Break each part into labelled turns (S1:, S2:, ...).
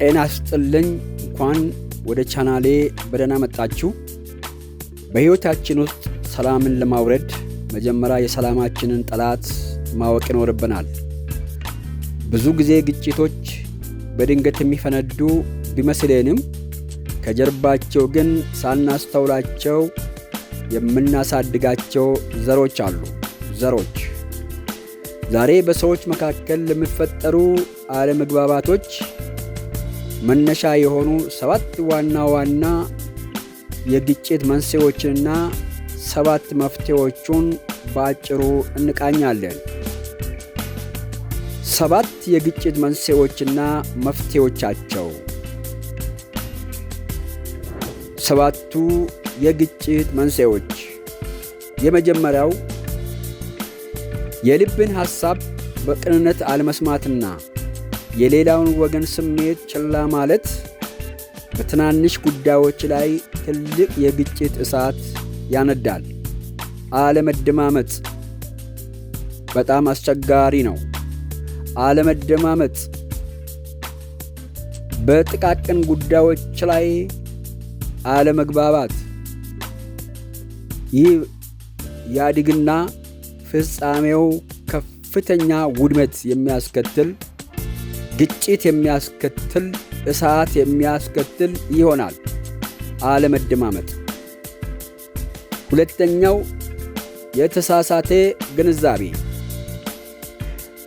S1: ጤና ይስጥልኝ። እንኳን ወደ ቻናሌ በደህና መጣችሁ። በሕይወታችን ውስጥ ሰላምን ለማውረድ መጀመሪያ የሰላማችንን ጠላት ማወቅ ይኖርብናል። ብዙ ጊዜ ግጭቶች በድንገት የሚፈነዱ ቢመስለንም ከጀርባቸው ግን ሳናስተውላቸው የምናሳድጋቸው ዘሮች አሉ። ዘሮች ዛሬ በሰዎች መካከል ለሚፈጠሩ አለመግባባቶች መነሻ የሆኑ 7 ዋና ዋና የግጭት መንስኤዎችንና 7 መፍትሄዎቹን በአጭሩ እንቃኛለን። 7 የግጭት መንስኤዎችና መፍትሄዎቻቸው። 7ቱ የግጭት መንስኤዎች። የመጀመሪያው የልብን ሐሳብ በቅንነት አለመስማትና የሌላውን ወገን ስሜት ችላ ማለት በትናንሽ ጉዳዮች ላይ ትልቅ የግጭት እሳት ያነዳል። አለመደማመጥ በጣም አስቸጋሪ ነው። አለመደማመጥ፣ በጥቃቅን ጉዳዮች ላይ አለመግባባት፣ ይህ ያድግና ፍጻሜው ከፍተኛ ውድመት የሚያስከትል፣ ግጭት የሚያስከትል፣ እሳት የሚያስከትል ይሆናል። አለመደማመጥ። ሁለተኛው የተሳሳተ ግንዛቤ፣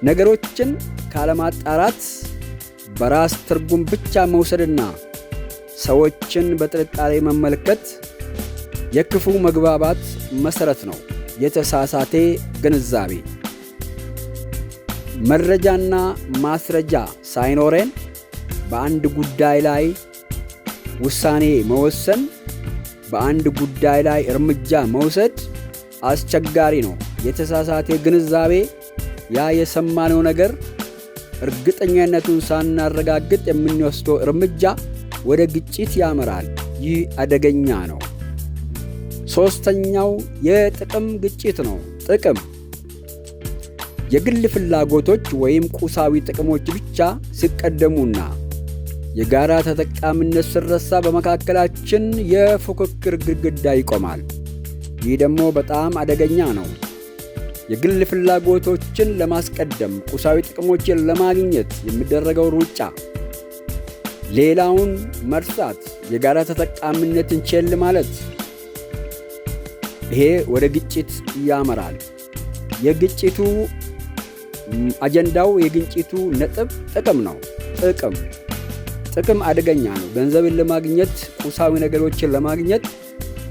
S1: ነገሮችን ካለማጣራት በራስ ትርጉም ብቻ መውሰድና ሰዎችን በጥርጣሬ መመልከት የክፉ መግባባት መሰረት ነው። የተሳሳተ ግንዛቤ፣ መረጃና ማስረጃ ሳይኖረን በአንድ ጉዳይ ላይ ውሳኔ መወሰን፣ በአንድ ጉዳይ ላይ እርምጃ መውሰድ አስቸጋሪ ነው። የተሳሳተ ግንዛቤ፣ ያ የሰማነው ነገር እርግጠኝነቱን ሳናረጋግጥ የምንወስደው እርምጃ ወደ ግጭት ያመራል። ይህ አደገኛ ነው። ሶስተኛው የጥቅም ግጭት ነው። ጥቅም፣ የግል ፍላጎቶች ወይም ቁሳዊ ጥቅሞች ብቻ ሲቀደሙና የጋራ ተጠቃሚነት ሲረሳ በመካከላችን የፉክክር ግድግዳ ይቆማል። ይህ ደግሞ በጣም አደገኛ ነው። የግል ፍላጎቶችን ለማስቀደም፣ ቁሳዊ ጥቅሞችን ለማግኘት የሚደረገው ሩጫ፣ ሌላውን መርሳት፣ የጋራ ተጠቃሚነትን ቸል ማለት፣ ይሄ ወደ ግጭት ያመራል። የግጭቱ አጀንዳው፣ የግጭቱ ነጥብ ጥቅም ነው። ጥቅም፣ ጥቅም አደገኛ ነው። ገንዘብን ለማግኘት፣ ቁሳዊ ነገሮችን ለማግኘት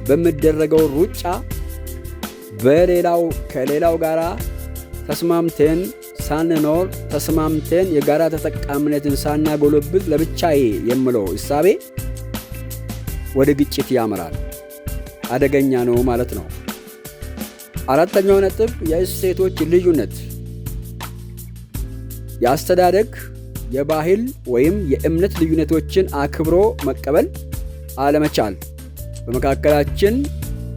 S1: በሚደረገው ሩጫ በሌላው ከሌላው ጋራ ተስማምተን ሳንኖር፣ ተስማምተን የጋራ ተጠቃሚነትን ሳናጎለብት ለብቻዬ የምለው እሳቤ ወደ ግጭት ያመራል። አደገኛ ነው ማለት ነው። አራተኛው ነጥብ የእሴቶች ልዩነት፣ የአስተዳደግ፣ የባህል ወይም የእምነት ልዩነቶችን አክብሮ መቀበል አለመቻል በመካከላችን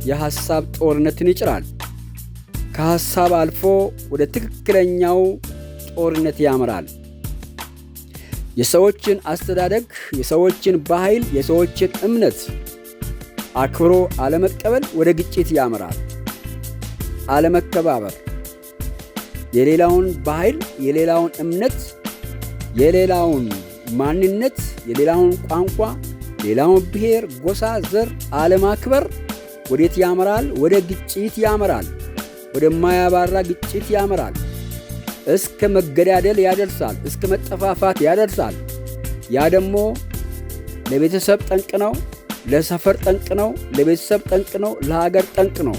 S1: የሐሳብ ጦርነትን ይጭራል። ከሐሳብ አልፎ ወደ ትክክለኛው ጦርነት ያመራል። የሰዎችን አስተዳደግ፣ የሰዎችን ባህል፣ የሰዎችን እምነት አክብሮ አለመቀበል ወደ ግጭት ያመራል። አለመከባበር፣ የሌላውን ባህል፣ የሌላውን እምነት፣ የሌላውን ማንነት፣ የሌላውን ቋንቋ፣ ሌላውን ብሔር፣ ጎሳ፣ ዘር አለማክበር ወዴት ያመራል? ወደ ግጭት ያመራል። ወደማያባራ ግጭት ያመራል። እስከ መገዳደል ያደርሳል። እስከ መጠፋፋት ያደርሳል። ያ ደግሞ ለቤተሰብ ጠንቅ ነው፣ ለሰፈር ጠንቅ ነው፣ ለቤተሰብ ጠንቅ ነው፣ ለሀገር ጠንቅ ነው።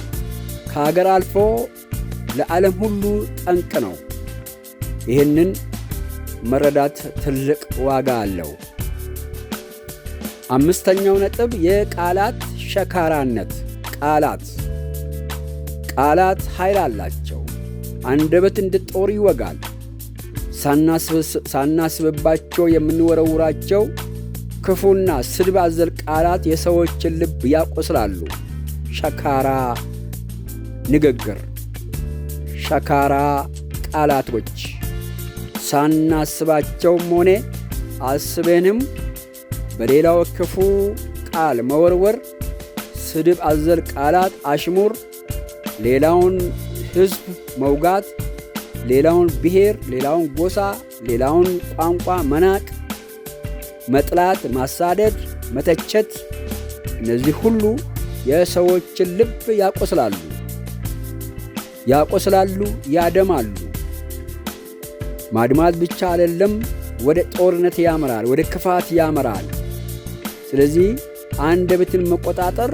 S1: ከሀገር አልፎ ለዓለም ሁሉ ጠንቅ ነው። ይህንን መረዳት ትልቅ ዋጋ አለው። አምስተኛው ነጥብ የቃላት ሸካራነት። ቃላት፣ ቃላት ኃይል አላቸው። አንደበት እንደ ጦር ይወጋል። ሳናስብባቸው የምንወረውራቸው ክፉና ስድብ አዘል ቃላት የሰዎችን ልብ ያቆስላሉ። ሸካራ ንግግር፣ ሸካራ ቃላቶች ሳናስባቸውም ሆነ አስበንም በሌላው ክፉ ቃል መወርወር፣ ስድብ አዘል ቃላት፣ አሽሙር፣ ሌላውን ሕዝብ መውጋት፣ ሌላውን ብሔር፣ ሌላውን ጎሳ፣ ሌላውን ቋንቋ መናቅ፣ መጥላት፣ ማሳደድ፣ መተቸት፣ እነዚህ ሁሉ የሰዎችን ልብ ያቆስላሉ ያቆስላሉ፣ ያደማሉ። ማድማት ብቻ አይደለም፣ ወደ ጦርነት ያመራል፣ ወደ ክፋት ያመራል። ስለዚህ አንደበትን መቆጣጠር፣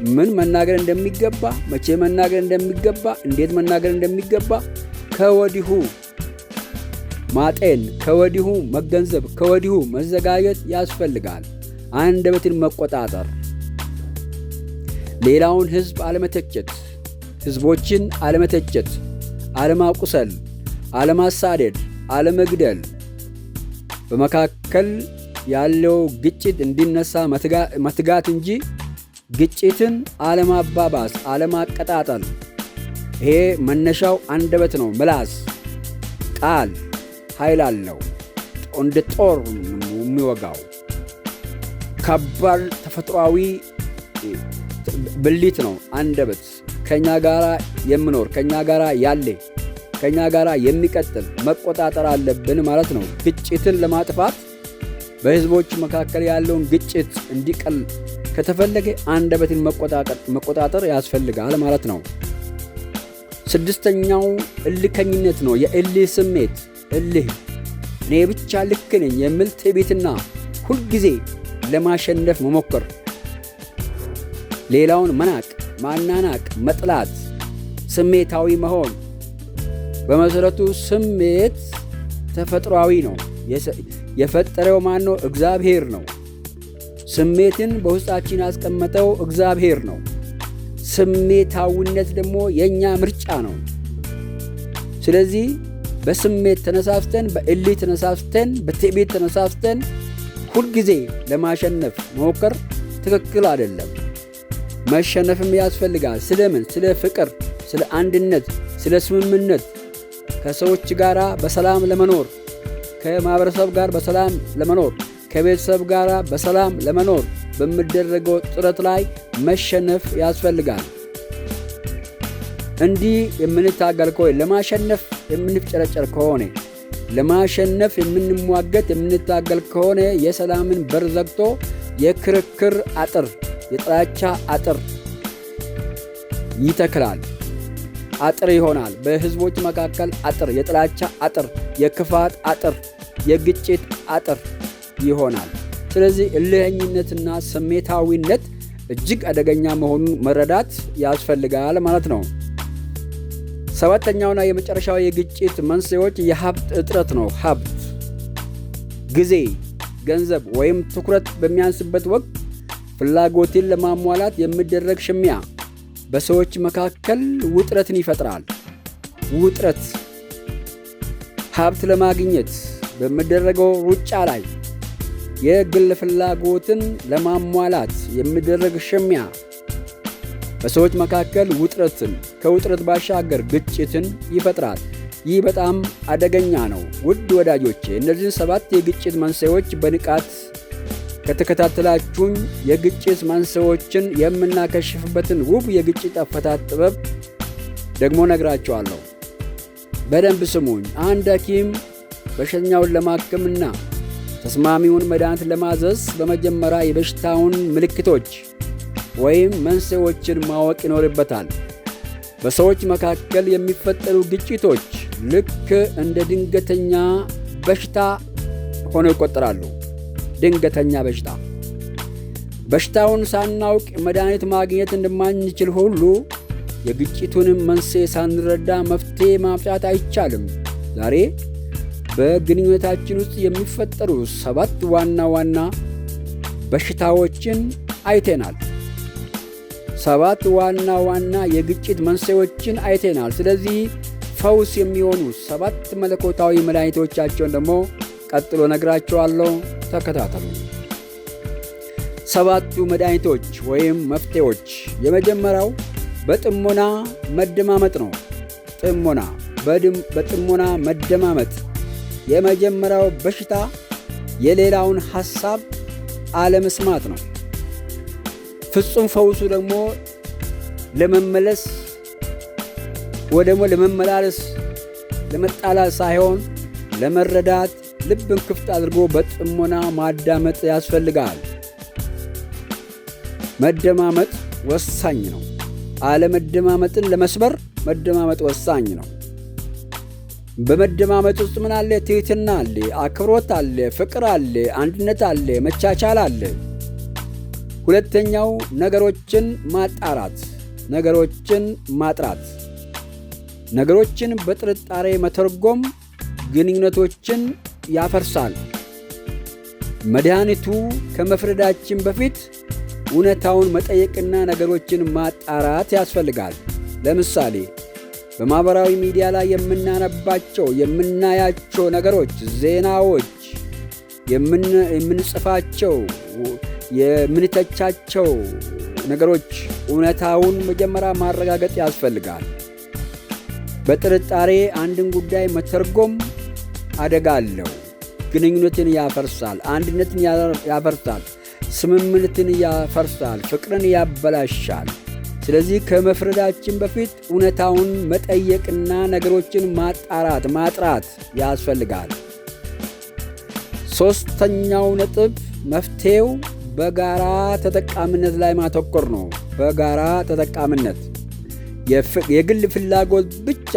S1: ምን መናገር እንደሚገባ፣ መቼ መናገር እንደሚገባ፣ እንዴት መናገር እንደሚገባ ከወዲሁ ማጤን፣ ከወዲሁ መገንዘብ፣ ከወዲሁ መዘጋጀት ያስፈልጋል። አንደበትን መቆጣጠር፣ ሌላውን ሕዝብ አለመተቸት፣ ሕዝቦችን አለመተቸት፣ አለማቁሰል፣ አለማሳደድ፣ አለመግደል፣ በመካከል ያለው ግጭት እንዲነሳ መትጋት እንጂ ግጭትን አለማባባስ፣ አለማቀጣጠል። ይሄ መነሻው አንደበት ነው። ምላስ፣ ቃል ኃይል አለው። እንደ ጦር የሚወጋው ከባድ ተፈጥሯዊ ብልት ነው አንደበት። ከኛ ጋራ የሚኖር፣ ከኛ ጋራ ያለ፣ ከኛ ጋራ የሚቀጥል መቆጣጠር አለብን ማለት ነው። ግጭትን ለማጥፋት፣ በህዝቦች መካከል ያለውን ግጭት እንዲቀል ከተፈለገ አንደበትን መቆጣጠር ያስፈልጋል ማለት ነው። ስድስተኛው እልከኝነት ነው። የእልህ ስሜት፣ እልህ፣ እኔ ብቻ ልክ ነኝ የሚል ትዕቢትና ሁልጊዜ ለማሸነፍ መሞከር፣ ሌላውን መናቅ፣ ማናናቅ፣ መጥላት፣ ስሜታዊ መሆን። በመሰረቱ ስሜት ተፈጥሯዊ ነው። የፈጠረው ማን ነው? እግዚአብሔር ነው። ስሜትን በውስጣችን ያስቀመጠው እግዚአብሔር ነው። ስሜታዊነት ደግሞ የእኛ ምርጫ ነው። ስለዚህ በስሜት ተነሳስተን፣ በእልህ ተነሳስተን፣ በትዕቢት ተነሳስተን ሁልጊዜ ለማሸነፍ መሞከር ትክክል አይደለም። መሸነፍም ያስፈልጋል። ስለምን? ስለ ፍቅር፣ ስለ አንድነት፣ ስለ ስምምነት፣ ከሰዎች ጋር በሰላም ለመኖር፣ ከማህበረሰብ ጋር በሰላም ለመኖር፣ ከቤተሰብ ጋር በሰላም ለመኖር በሚደረገው ጥረት ላይ መሸነፍ ያስፈልጋል። እንዲህ የምንታገል ከሆነ፣ ለማሸነፍ የምንፍጨረጨር ከሆነ፣ ለማሸነፍ የምንሟገት፣ የምንታገል ከሆነ የሰላምን በር ዘግቶ የክርክር አጥር፣ የጥላቻ አጥር ይተክላል። አጥር ይሆናል። በህዝቦች መካከል አጥር፣ የጥላቻ አጥር፣ የክፋት አጥር፣ የግጭት አጥር ይሆናል። ስለዚህ እልህኝነትና ስሜታዊነት እጅግ አደገኛ መሆኑን መረዳት ያስፈልጋል ማለት ነው። ሰባተኛውና የመጨረሻው የግጭት መንስኤዎች የሀብት እጥረት ነው። ሀብት፣ ጊዜ፣ ገንዘብ ወይም ትኩረት በሚያንስበት ወቅት ፍላጎትን ለማሟላት የሚደረግ ሽሚያ በሰዎች መካከል ውጥረትን ይፈጥራል። ውጥረት፣ ሀብት ለማግኘት በሚደረገው ሩጫ ላይ የግል ፍላጎትን ለማሟላት የሚደረግ ሽሚያ በሰዎች መካከል ውጥረትን፣ ከውጥረት ባሻገር ግጭትን ይፈጥራል። ይህ በጣም አደገኛ ነው። ውድ ወዳጆቼ፣ እነዚህን ሰባት የግጭት መንስኤዎች በንቃት ከተከታተላችሁኝ የግጭት መንስኤዎችን የምናከሽፍበትን ውብ የግጭት አፈታት ጥበብ ደግሞ ነግራችኋለሁ። በደንብ ስሙኝ። አንድ ሐኪም በሽተኛውን ለማከምና ተስማሚውን መድኃኒት ለማዘዝ በመጀመሪያ የበሽታውን ምልክቶች ወይም መንስኤዎችን ማወቅ ይኖርበታል። በሰዎች መካከል የሚፈጠሩ ግጭቶች ልክ እንደ ድንገተኛ በሽታ ሆነው ይቆጠራሉ። ድንገተኛ በሽታ፣ በሽታውን ሳናውቅ መድኃኒት ማግኘት እንደማንችል ሁሉ የግጭቱንም መንስኤ ሳንረዳ መፍትሔ ማምጣት አይቻልም። ዛሬ በግንኙነታችን ውስጥ የሚፈጠሩ ሰባት ዋና ዋና በሽታዎችን አይተናል። ሰባት ዋና ዋና የግጭት መንስኤዎችን አይተናል። ስለዚህ ፈውስ የሚሆኑ ሰባት መለኮታዊ መድኃኒቶቻቸውን ደግሞ ቀጥሎ ነግራቸዋለሁ። ተከታተሉ። ሰባቱ መድኃኒቶች ወይም መፍትሄዎች፣ የመጀመሪያው በጥሞና መደማመጥ ነው። ጥሞና፣ በጥሞና መደማመጥ። የመጀመሪያው በሽታ የሌላውን ሐሳብ አለመስማት ነው። ፍጹም ፈውሱ ደግሞ ለመመለስ ወይ ደግሞ ለመመላለስ ለመጣላት ሳይሆን ለመረዳት ልብን ክፍት አድርጎ በጥሞና ማዳመጥ ያስፈልጋል። መደማመጥ ወሳኝ ነው። አለመደማመጥን ለመስበር መደማመጥ ወሳኝ ነው። በመደማመጥ ውስጥ ምን አለ? ትህትና አለ፣ አክብሮት አለ፣ ፍቅር አለ፣ አንድነት አለ፣ መቻቻል አለ። ሁለተኛው ነገሮችን ማጣራት፣ ነገሮችን ማጥራት። ነገሮችን በጥርጣሬ መተርጎም ግንኙነቶችን ያፈርሳል። መድኃኒቱ ከመፍረዳችን በፊት እውነታውን መጠየቅና ነገሮችን ማጣራት ያስፈልጋል። ለምሳሌ በማኅበራዊ ሚዲያ ላይ የምናነባቸው የምናያቸው ነገሮች፣ ዜናዎች፣ የምንጽፋቸው፣ የምንተቻቸው ነገሮች እውነታውን መጀመሪያ ማረጋገጥ ያስፈልጋል። በጥርጣሬ አንድን ጉዳይ መተርጎም አደጋ አለው። ግንኙነትን ያፈርሳል፣ አንድነትን ያፈርሳል፣ ስምምነትን ያፈርሳል፣ ፍቅርን ያበላሻል። ስለዚህ ከመፍረዳችን በፊት እውነታውን መጠየቅና ነገሮችን ማጣራት ማጥራት ያስፈልጋል። ሦስተኛው ነጥብ መፍትሄው በጋራ ተጠቃሚነት ላይ ማተኮር ነው። በጋራ ተጠቃሚነት የግል ፍላጎት ብቻ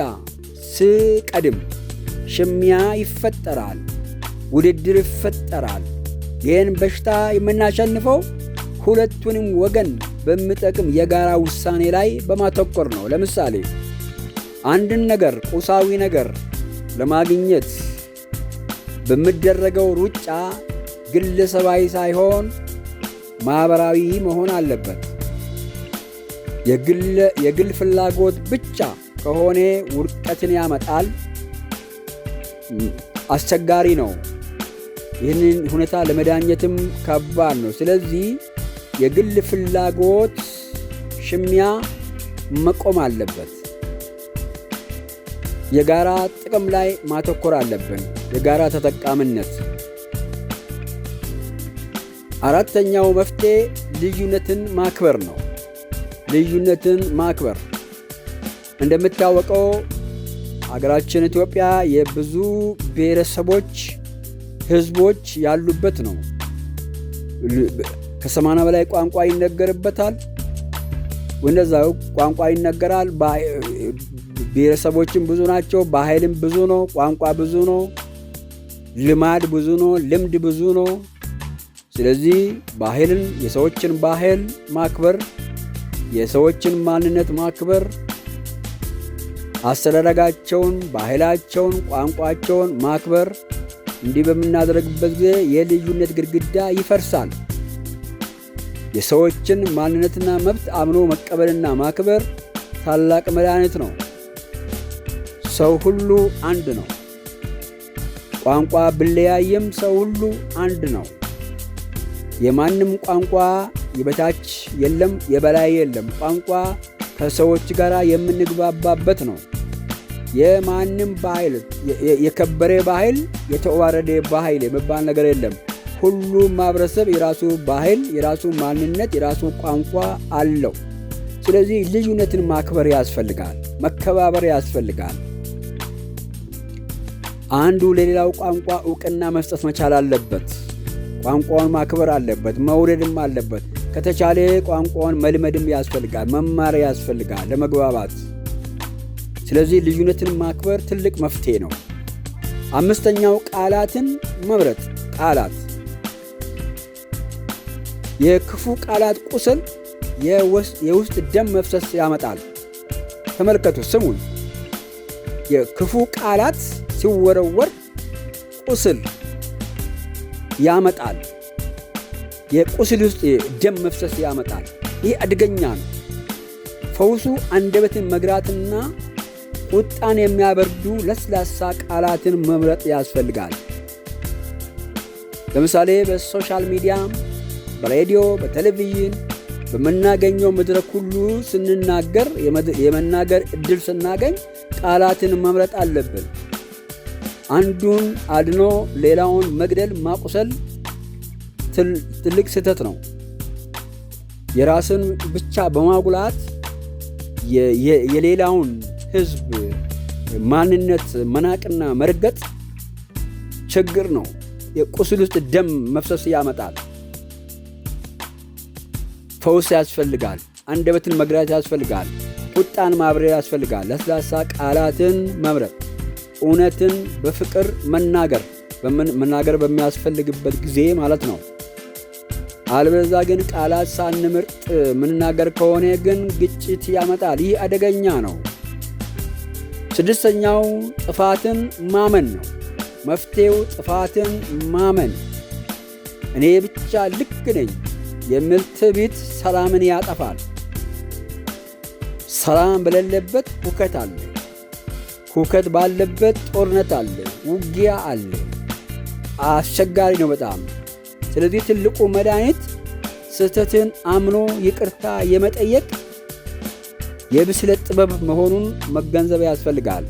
S1: ሲቀድም ሽሚያ ይፈጠራል፣ ውድድር ይፈጠራል። ይህን በሽታ የምናሸንፈው ሁለቱንም ወገን በሚጠቅም የጋራ ውሳኔ ላይ በማተኮር ነው። ለምሳሌ አንድን ነገር ቁሳዊ ነገር ለማግኘት በሚደረገው ሩጫ ግለሰባዊ ሳይሆን ማኅበራዊ መሆን አለበት። የግል ፍላጎት ብቻ ከሆነ ውድቀትን ያመጣል፣ አስቸጋሪ ነው። ይህንን ሁኔታ ለመዳኘትም ከባድ ነው። ስለዚህ የግል ፍላጎት ሽሚያ መቆም አለበት። የጋራ ጥቅም ላይ ማተኮር አለብን። የጋራ ተጠቃሚነት። አራተኛው መፍትሄ ልዩነትን ማክበር ነው። ልዩነትን ማክበር። እንደሚታወቀው ሀገራችን ኢትዮጵያ የብዙ ብሔረሰቦች ሕዝቦች ያሉበት ነው። ከ80 በላይ ቋንቋ ይነገርበታል። እንደዛው ቋንቋ ይነገራል። ብሔረሰቦችም ብዙ ናቸው። ባህልም ብዙ ነው። ቋንቋ ብዙ ነው። ልማድ ብዙ ነው። ልምድ ብዙ ነው። ስለዚህ ባህልን፣ የሰዎችን ባህል ማክበር፣ የሰዎችን ማንነት ማክበር፣ አስተዳደጋቸውን፣ ባህላቸውን፣ ቋንቋቸውን ማክበር፣ እንዲህ በምናደርግበት ጊዜ የልዩነት ግድግዳ ይፈርሳል። የሰዎችን ማንነትና መብት አምኖ መቀበልና ማክበር ታላቅ መድኃኒት ነው። ሰው ሁሉ አንድ ነው። ቋንቋ ብለያይም ሰው ሁሉ አንድ ነው። የማንም ቋንቋ የበታች የለም፣ የበላይ የለም። ቋንቋ ከሰዎች ጋር የምንግባባበት ነው። የማንም ባህል የከበረ ባህል፣ የተዋረደ ባህል የሚባል ነገር የለም። ሁሉም ማህበረሰብ የራሱ ባህል፣ የራሱ ማንነት፣ የራሱ ቋንቋ አለው። ስለዚህ ልዩነትን ማክበር ያስፈልጋል፣ መከባበር ያስፈልጋል። አንዱ ለሌላው ቋንቋ እውቅና መስጠት መቻል አለበት። ቋንቋውን ማክበር አለበት፣ መውደድም አለበት። ከተቻለ ቋንቋውን መልመድም ያስፈልጋል፣ መማር ያስፈልጋል ለመግባባት። ስለዚህ ልዩነትን ማክበር ትልቅ መፍትሄ ነው። አምስተኛው ቃላትን መምረጥ። ቃላት የክፉ ቃላት ቁስል የውስጥ ደም መፍሰስ ያመጣል። ተመልከቱ፣ ስሙን። የክፉ ቃላት ሲወረወር ቁስል ያመጣል። የቁስል ውስጥ ደም መፍሰስ ያመጣል። ይህ አደገኛ ነው። ፈውሱ አንደበትን መግራትና ቁጣን የሚያበርዱ ለስላሳ ቃላትን መምረጥ ያስፈልጋል። ለምሳሌ በ social media፣ በሬዲዮ፣ በቴሌቪዥን በምናገኘው መድረክ ሁሉ ስንናገር፣ የመናገር እድል ስናገኝ ቃላትን መምረጥ አለብን። አንዱን አድኖ ሌላውን መግደል፣ ማቁሰል ትልቅ ስህተት ነው። የራስን ብቻ በማጉላት የሌላውን ሕዝብ ማንነት መናቅና መርገጥ ችግር ነው። የቁስል ውስጥ ደም መፍሰስ ያመጣል። ፈውስ ያስፈልጋል። አንደበትን መግራት ያስፈልጋል። ቁጣን ማብረድ ያስፈልጋል። ለስላሳ ቃላትን መምረጥ፣ እውነትን በፍቅር መናገር መናገር በሚያስፈልግበት ጊዜ ማለት ነው። አለበለዚያ ግን ቃላት ሳንመርጥ ምንናገር ከሆነ ግን ግጭት ያመጣል። ይህ አደገኛ ነው። ስድስተኛው ጥፋትን ማመን ነው። መፍትሄው ጥፋትን ማመን። እኔ ብቻ ልክ ነኝ የሚል ትዕቢት ሰላምን ያጠፋል። ሰላም በሌለበት ሁከት አለ። ሁከት ባለበት ጦርነት አለ፣ ውጊያ አለ። አስቸጋሪ ነው በጣም። ስለዚህ ትልቁ መድኃኒት ስህተትን አምኖ ይቅርታ የመጠየቅ የብስለት ጥበብ መሆኑን መገንዘብ ያስፈልጋል።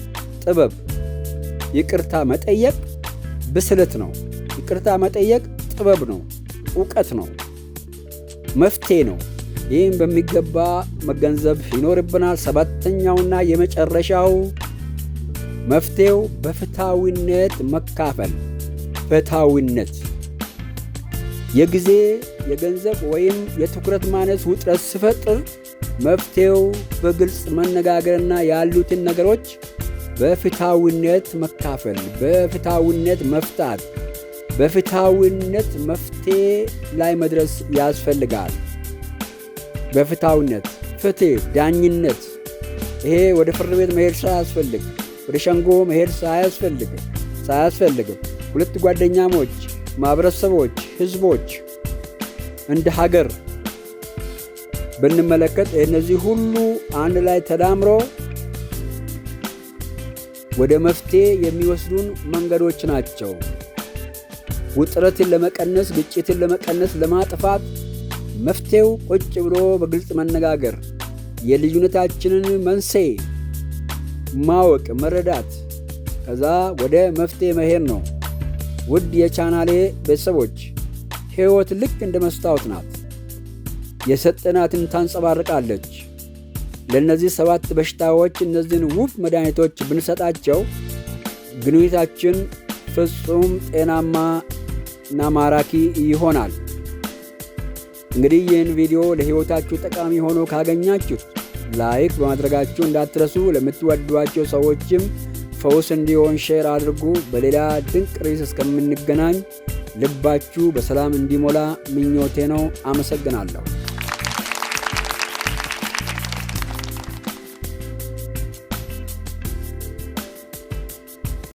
S1: ጥበብ ይቅርታ መጠየቅ ብስለት ነው። ይቅርታ መጠየቅ ጥበብ ነው፣ እውቀት ነው፣ መፍትሄ ነው። ይህም በሚገባ መገንዘብ ይኖርብናል። ሰባተኛውና የመጨረሻው መፍትሄው በፍትሐዊነት መካፈል። ፍትሐዊነት የጊዜ፣ የገንዘብ ወይም የትኩረት ማነስ ውጥረት ሲፈጥር መፍትሄው በግልጽ መነጋገርና ያሉትን ነገሮች በፍትሐዊነት መካፈል፣ በፍትሐዊነት መፍታት፣ በፍትሐዊነት መፍትሄ ላይ መድረስ ያስፈልጋል። በፍትሐዊነት ፍትህ፣ ዳኝነት፣ ይሄ ወደ ፍርድ ቤት መሄድ ሳያስፈልግ፣ ወደ ሸንጎ መሄድ ሳያስፈልግ ሁለት ጓደኛሞች፣ ማህበረሰቦች፣ ህዝቦች እንደ ሀገር ብንመለከት እነዚህ ሁሉ አንድ ላይ ተዳምሮ ወደ መፍትሄ የሚወስዱን መንገዶች ናቸው። ውጥረትን ለመቀነስ፣ ግጭትን ለመቀነስ፣ ለማጥፋት መፍትሄው ቁጭ ብሎ በግልጽ መነጋገር፣ የልዩነታችንን መንስኤ ማወቅ፣ መረዳት፣ ከዛ ወደ መፍትሄ መሄድ ነው። ውድ የቻናሌ ቤተሰቦች፣ ሕይወት ልክ እንደ መስታወት ናት። የሰጠናትን ታንጸባርቃለች። ለእነዚህ 7 በሽታዎች እነዚህን ውብ መድኃኒቶች ብንሰጣቸው ግንኙነታችን ፍጹም ጤናማ እና ማራኪ ይሆናል። እንግዲህ ይህን ቪዲዮ ለሕይወታችሁ ጠቃሚ ሆኖ ካገኛችሁት like በማድረጋችሁ እንዳትረሱ። ለምትወዷቸው ሰዎችም ፈውስ እንዲሆን share አድርጉ። በሌላ ድንቅ ርዕስ እስከምንገናኝ ልባችሁ በሰላም እንዲሞላ ምኞቴ ነው። አመሰግናለሁ።